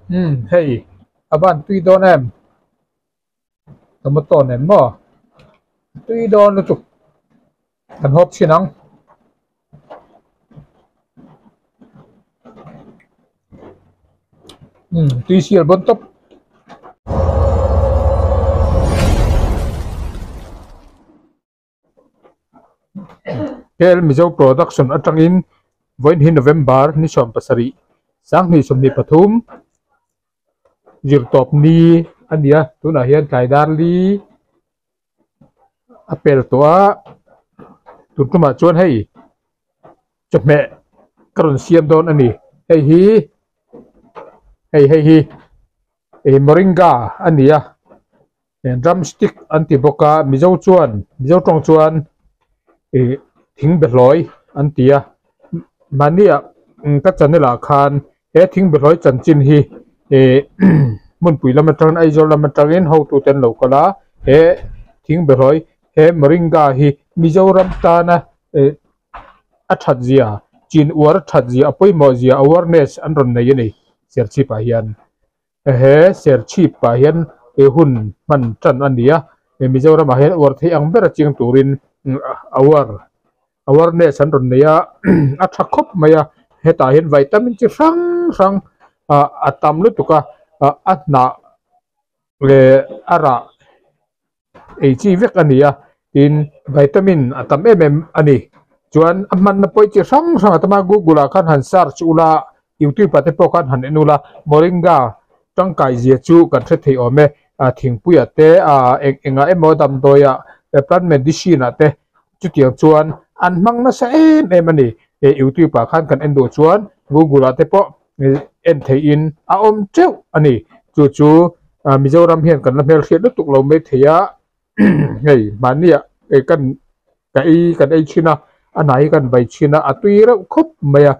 Umm hei a van tui dawn em tomato nen maw tui dawn lutuk kan hawp chhin ang. Umm tui sial bawn tawp. Hel Mizo Production atangin vawiin hi November ni 17 2023 zirtawp ni a ni a, tunah hian tlai dar li a pel tawh a, tun tumah chuan hei chawhmeh ka rawn siam dawn a ni, hei hi hei hei hi moringa a ni a. Drumstick an ti bawk a mizo chuan mizo tawng chuan ih thing behlawi an ti a mahni ah ka channel ah khan he thing behlawi chanchin hi ih hmunpui lam atangin Aizawl lam atangin hotu te an lo kal a he thing behlawi he moringa hi Mizoram tana ih a that zia chin uar that zia a pawimawh zia awareness an rawn nei a ni serchhip ah hian. He serchhip ah hian he hun hman tan a ni a, Mizoram ah hian uar theih ang ber a chiang turin awar awareness an rawn nei a, a tha khawp mai a, hetah hian vitamin chi hrang hrang ah a tam lutuk a, a hnah leh a rah ei chi vek a ni a, tin vitamin a tam em em a ni chuan a hmanna pawh chi hrang hrang a tam a google ah khan han search ula youtube ah te pawh khan han en ula moringa tangkai zia chu kan hre thei awm e ah thingpui ah te ah eng engah emaw damdawi ah plant medicine ah te chutiang chuan an hmang nasa em em a ni eh youtube ah khan kan en duh chuan google ah te pawh en theihin a awm teuh a ni chu chu ah Mizoram hian kan la hmelhriat lutuk lo mai thei a hei mahni ah kan ka ei kan ei thin a a hnai hi kan vai thin a a tui reuh khawp mai a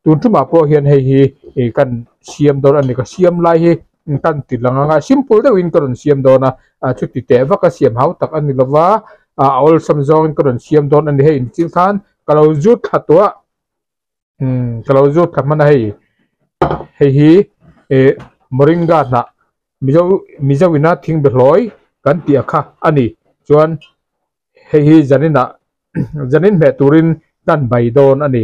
tun tumah pawh hian hei hi ih kan siam dawn a ni ka siam lai hi kan ti lang ang a simple deuhin ka rawn siam dawn a ah chuti teh vak a siam hau tak a ni lova ah a awlsam zawngin ka rawn siam dawn a ni hei inching khan ka lo zut thla tawh a. Umm ka lo zut thla hman a hei hei hi eh moringa hnah mizo mizo ina thing behlawi kan tih a kha a ni chuan hei hi zanin ah zanin hmeh turin kan bai dawn a ni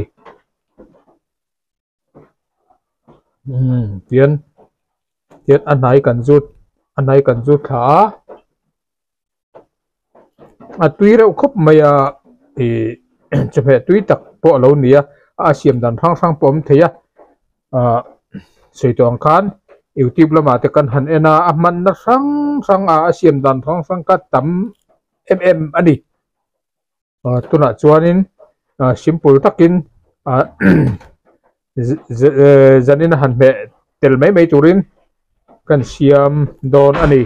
umm tian tian a hnai kan zut a hnai kan zut thla a. A tui reuh khawp mai a ih chawhmeh tui tak pawh a lo ni a a siam dan hrang hrang pawh a awm thei a ah sawi tawh ang khan youtube lamah te kan han en a a hmanna hrang hrang a a siam dan hrang hrang kha tam em em a ni ah tunah chuanin ah simple takin ah zanin a han hmeh tel mai mai turin kan siam dawn a ni.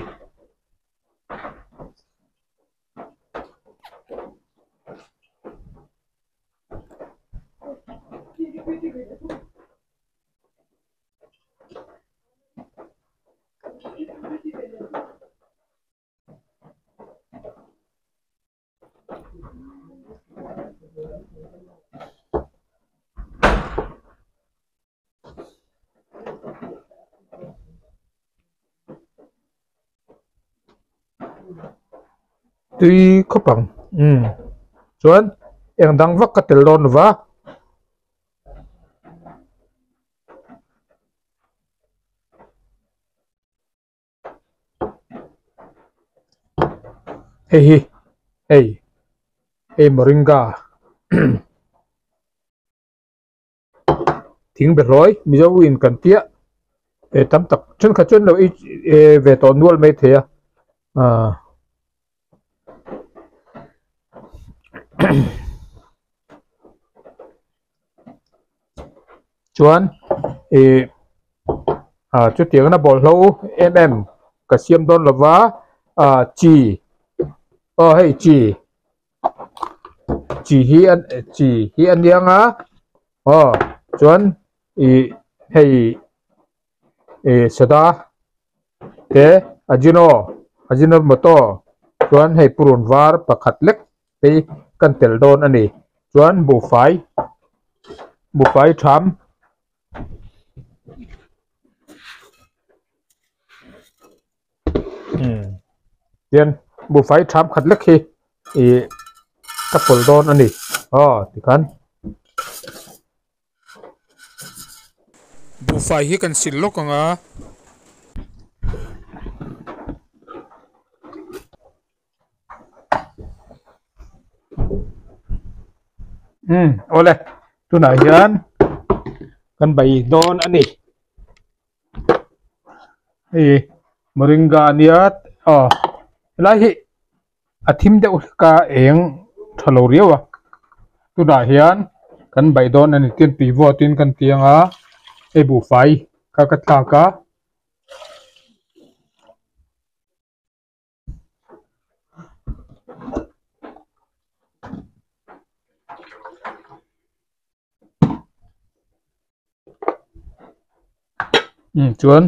Tui khawp ang umm chuan eng dang vak ka tel dawn lova. Hei hi hei hei moringa thing behlawi mizo in kan tia eh tam tak thenkhat chuan lo ei eh ve tawh nual mai thei a ah. Chuan ih ah chutiang na bawlhlo em em ka siam dawn lova ah chi aw hei chi chi hi a chi hi a niang a aw chuan ih hei ih soda te ajino ajinomoto chuan hei purun var pakhat lek te kan tel dawn a ni chuan buhfai buhfai tham. Hian buhfai tham khat lek hi ih ka pawlh dawn a ni aw tikhan. Buhfai hi kan sil lawk ang a. Umm awle tunah hian kan bai dawn a ni. Hei moringa ania aw helai hi a thim deuh hlek a eng tha lo riau a tunah hian kan baih dawn a ni tin tui vawt in kan ti ang a hei buhfai kha ka thlak a. Umm chuan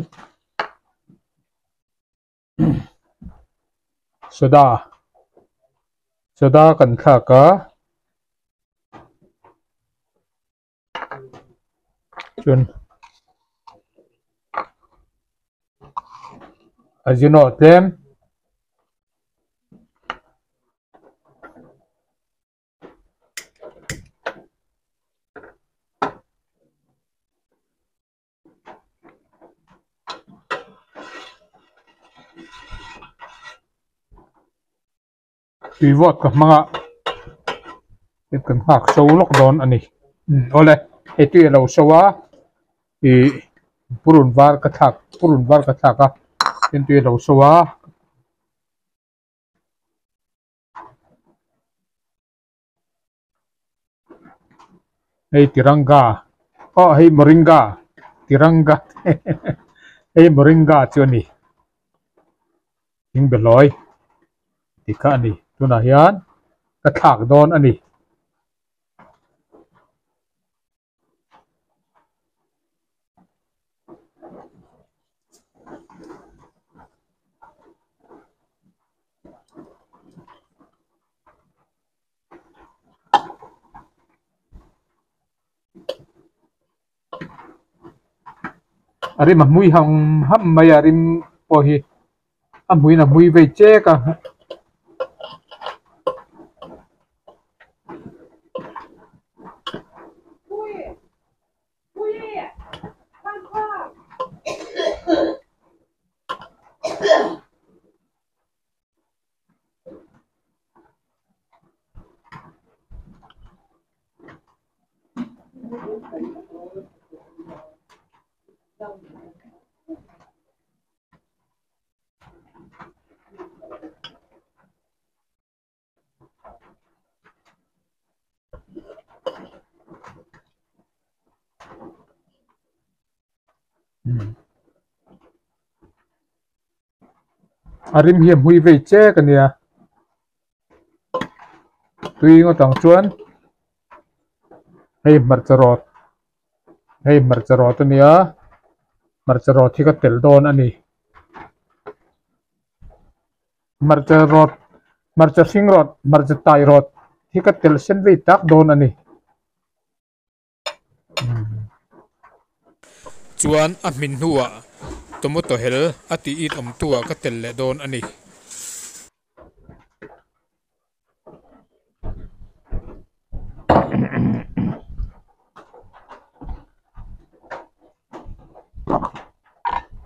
soda soda kan thlak a. Chuan ajino tlem. Tui vawt ka hmang a hei kan nghak so lawk dawn a ni awle hei tui a lo so a ih purun var ka thlak purun var ka thlak a tin tui a lo so a. Hei tiranga aw hei moringa tiranga hei moringa chu a ni thingbehlawi tih kha a ni tunah hian ka thlak dawn a ni. A rim a hmui ham ham mai a rim pawh hi a hmuiin a hmui vei chek a. A rim hi a hmui vei chek a nia tui ngawt ang chuan hei hmarcha rawt hei hmarcha rawt a nia hmarcha rawt hi ka tel dawn a ni hmarcha rawt hmarcha hring rawt hmarcha tai rawt hi ka tel sen vei tak dawn a ni. Chuan a hmin hnuah tomato hel a tih it awm tu ah ka tel leh dawn a ni.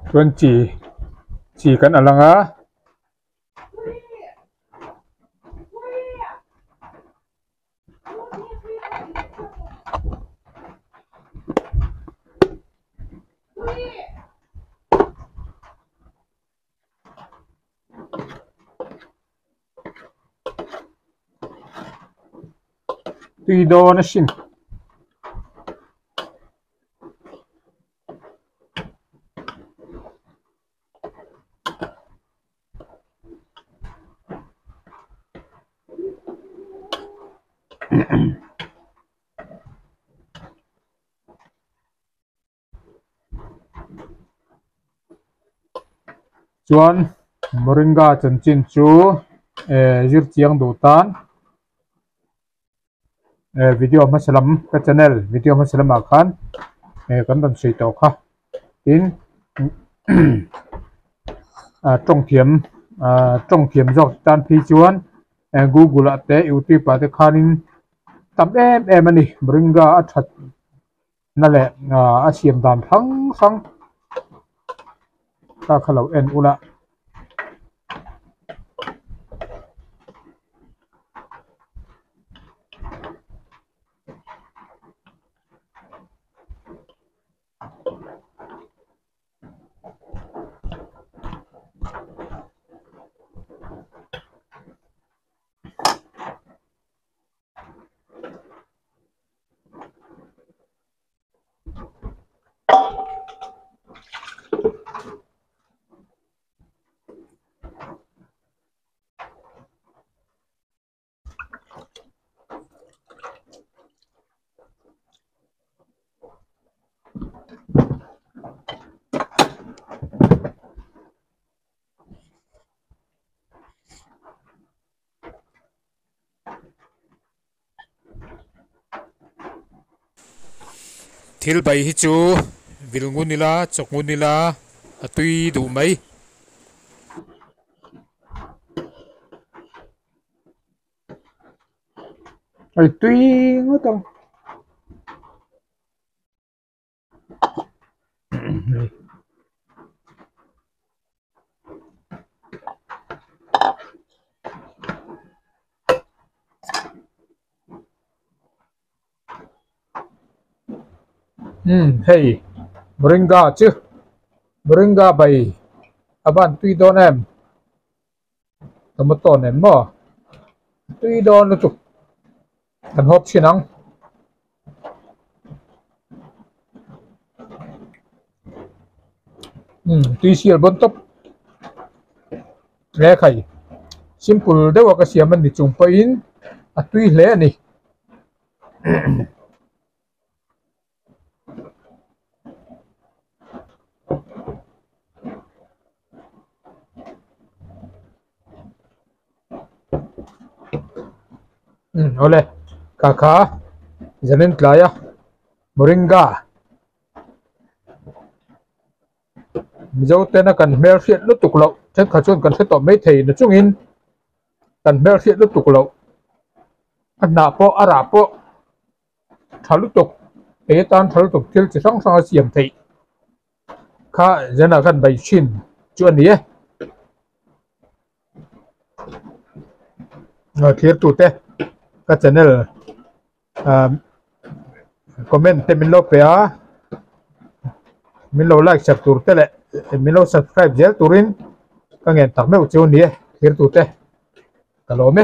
Chuan chi chi kan a lang a. Tui dawn asin. Chuan moringa chanchin chu eh zir chiang duh tan eh video hmasa lam ka channel video hmasa lamah khan eh kan rawn sawi tawh kha tin ah tawng thiam. Ahh tawng thiam zawk tan phei chuan google ah te youtube ah te khanin tam em em a ni moringa a that na leh ahh a siam dan hrang hrang kha kha lo en ula. Thil bai hi chu vil ngun ila chawk ngun ila a tui duh mai. Hei tui ngawt ang. Umm hei moringa chu moringa bai a van tui dawn em tomato nen maw tui dawn lutuk kan hawp thin ang. Umm tui sial bawn tawp hle khai simple deuh a ka siam a ni chung pawhin a tui hle a ni. Umm awle ka kha zanin tlai a moringa mizo tena kan hmel hriat lutuk loh thenkhat chuan kan hre tawh maithei na chungin kan hmel hriat lutuk loh a hnah pawh a rah pawh tha lutuk ei atan tha lutuk thil chi hrang hrang a siam theih kha zanah khan bai thin chu a ni e. Thlir tute ka channel ah comment te min lo pe a min lo like sak tur te leh min lo subscribe zel turin ka ngen tak meuh chu a ni e thlir tute ka lawm e.